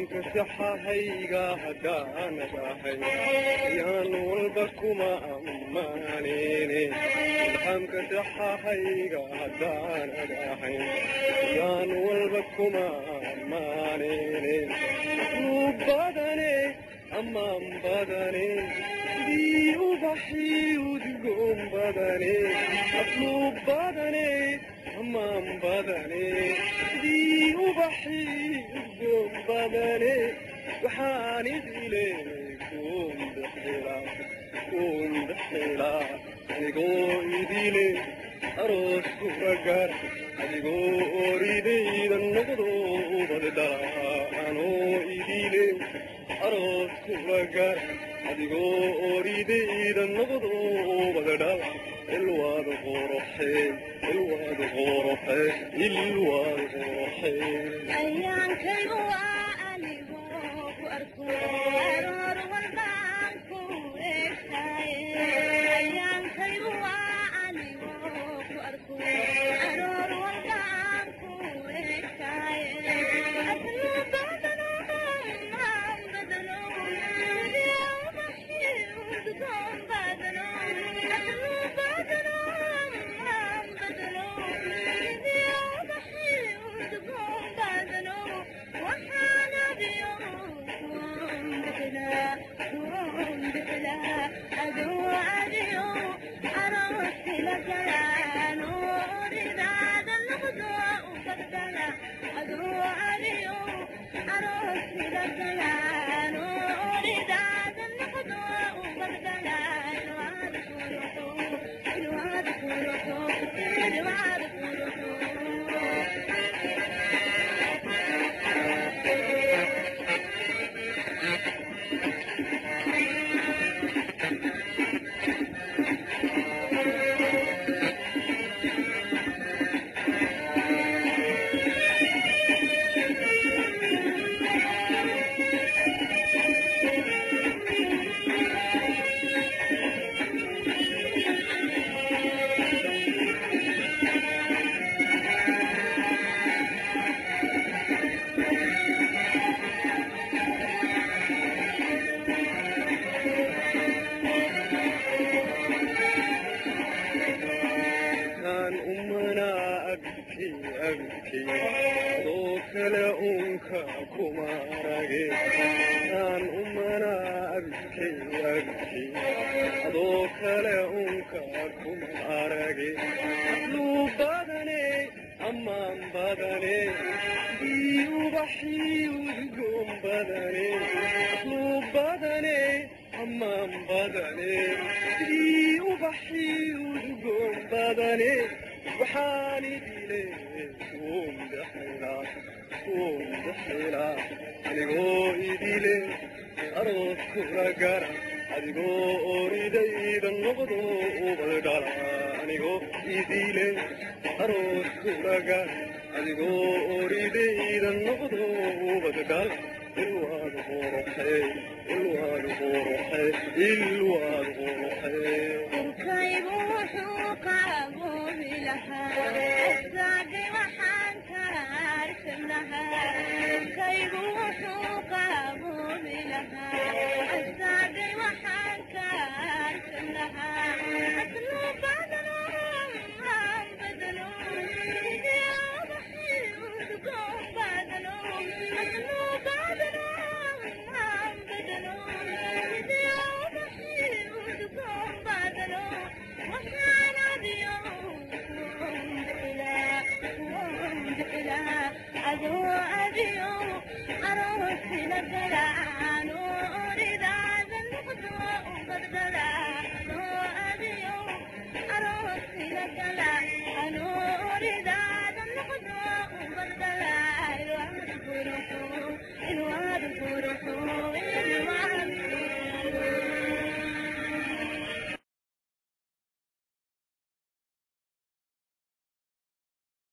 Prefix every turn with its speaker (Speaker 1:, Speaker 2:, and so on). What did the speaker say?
Speaker 1: Saxahayga haddaan dhahay yaan walba kuma ammaanine ilhaamka saxahayga haddaan dhahay yaan walba kuma ammaanine badane ammaan badane dii ubaxii udgoon badane asluub badane ammaan badane dii ubaxii udgoon badane waxaan idile kuun bixila anigoo idile aroos kuragar adigoo oridayda noqdo ubad dhala anoo idile aroos kuragar adigoo oridayda noqdo ubad dhala ilwaad quruxee ilwaad quruxee ilwaad quruxee
Speaker 2: ayaankaygu waa anigoo ku arko aroor walbaan ku eegtaaye ayaankaygu waa anigoo ku arko aroor walbaan ku eegtaaye aslu badano ammaan badano sidii ubaxii udgoon badano aslu badano ammaan badano sidii ubaxii udgoon badano waxaan abiyo kuun bixilaa aduu abiyo aroosi la galaan oridaada noqdo ubadala aduu abiyo aroosi la galaan oridaada noqdo ubadala ilwaad quruxu
Speaker 1: kuma arage aan umana abidkay abidkay adoo kale unka kuma arage asluub badane ammaan badane sidii ubaxii udgoon badane asluub badane ammaan badane sidii ubaxii udgoon badane waxaan idile kuun bixilaa anigoo idile aroos kula gara adigoo oridayda noqdo ubad dhala anigoo idile aroos kula gara adigoo oridayda noqdo ubad dhala ilwaad quruxay ilwaad quruxay ilwaad quruxay.
Speaker 2: Urkaygu wuxuu qaboobi lahaa asaagay waxaan ka arkan lahaa urkaygu wuxuu qaboobi lahaa asaagay waxaan ka arkan lahaa asluub badano ammaan badano sidii ubaxii udgoon badano asluub badano ammaan badano sidii ubaxii udgoon badano waxaan adiyo kuun bixilaa adoo adiyo aroosila galaa.